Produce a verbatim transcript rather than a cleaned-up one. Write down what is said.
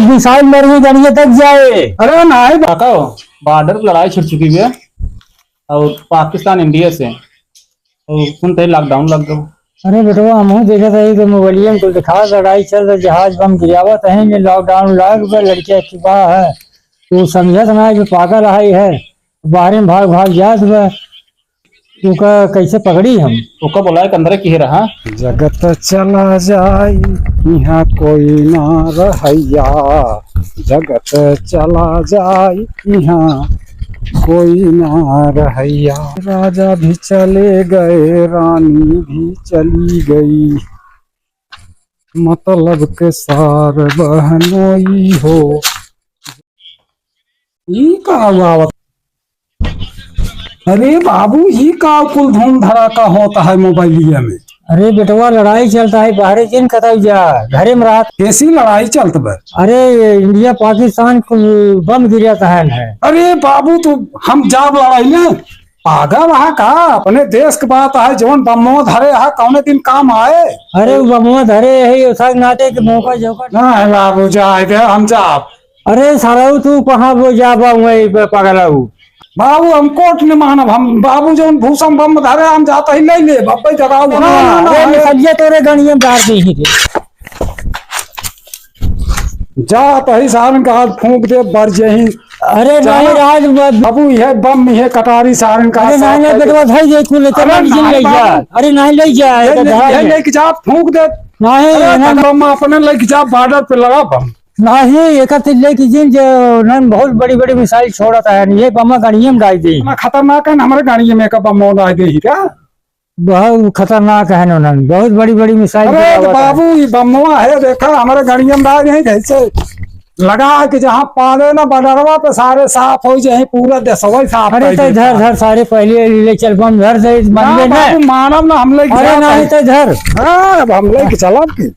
मिसाइल मरी गड़िया तक जाए। अरे नाहीं बा-, काका हो, बॉर्डर पे लड़ाई छिड़ चुकी है और पाकिस्तान इंडिया से, और सुनते ही लॉकडाउन लग गया। अरे बेटवा, हमहू देखत हई कि मोबाइलिया में कुल दिखा, लड़ाई चल रही, जहाज बम गिरावत है, ये लॉकडाउन लग गया, लड़किया चुका है, तू समझत ना है, जो पागल आई है, बाहरे में भाग भाग जात बा। ओका कैसे पकड़ी हम? ओका बोलाए के अंदरे किहे रहा। जगत चला जाई, इहाँ कोई ना रहैया। जगत चला जाई, इहाँ कोई ना रहैया। राजा भी चले गए, रानी भी चली गई। मतलब के सार बहनोई हो। ई का हुआ? अरे बाबू, ई का कुल धूम धड़ाका होता है मोबाइलिया में? अरे बेटवा, लड़ाई चलता है, बाहरे जिन कतई जा, घरे में रहा। कैसी लड़ाई चलत बा? अरे, इंडिया पाकिस्तान कुल बम गिरत है। अरे बाबू, तू हम जाब लड़ाई में? पागल है का? अपने देश के बात है, जौन बमवा धरे है, कौने दिन काम आए? अरे, वो बमवा धरे है, उठा के नाचे के मौका झोंका। ना है बाबू, जाए दे, हम जाब। अरे साला, तू कहाँ वो जाबा, वही पे पागल है वो। बाबू, हम कोर्ट में मानब, हम बाबू जौन भूषण बम धरे, हम जात ही ले ले, बब्बे जगाऊ। ना, ना, ना, अरे, अरे। सब्जिया तोरे गणिया में डाल दी ही रे। जात ही सारन का आज फूंक दे, बर जही। अरे जाना। नहीं, राज ब- बाबू, यह बम, यह कटारी सारन का अरे साथ नहीं, नहीं, है। बेटवा, भाई, ये कुल अरे लेकर नहीं, ले जा। बाबू। अरे नहीं, ले जा, ये ये, गधा ये है। लेके जा, फूंक दे। नहीं, अरे नहीं। बम अपने लेके जा, बॉर्डर पे लगा बम। नहीं, एक चीज लेके जिन जो नन बहुत बड़ी-बड़ी मिसाइल छोड़त है, ये बमा गणिये में डाल दी। इतना खतरनाक है ना, हमारे गणिये में का बम डाल दी क्या? बहुत खतरनाक है नन, बहुत बड़ी-बड़ी मिसाइल अरे गिरावत है। बाबू, ये बमवा है, देखा, हमारे गणिये में डाल दी, कैसे लगा है कि जहाँ पाले ना बॉर्डरवा पे सारे साफ हो जाए, पूरा देशवा ही साफ अरे कर तो देता। धर, धर, सारे पहले ले चल, बम धर दे, ना मानबे ना। बाबू, मानब ना, हम लेके अरे जात नहीं है। तो धर। हाँ, अब हम लेके चलब की।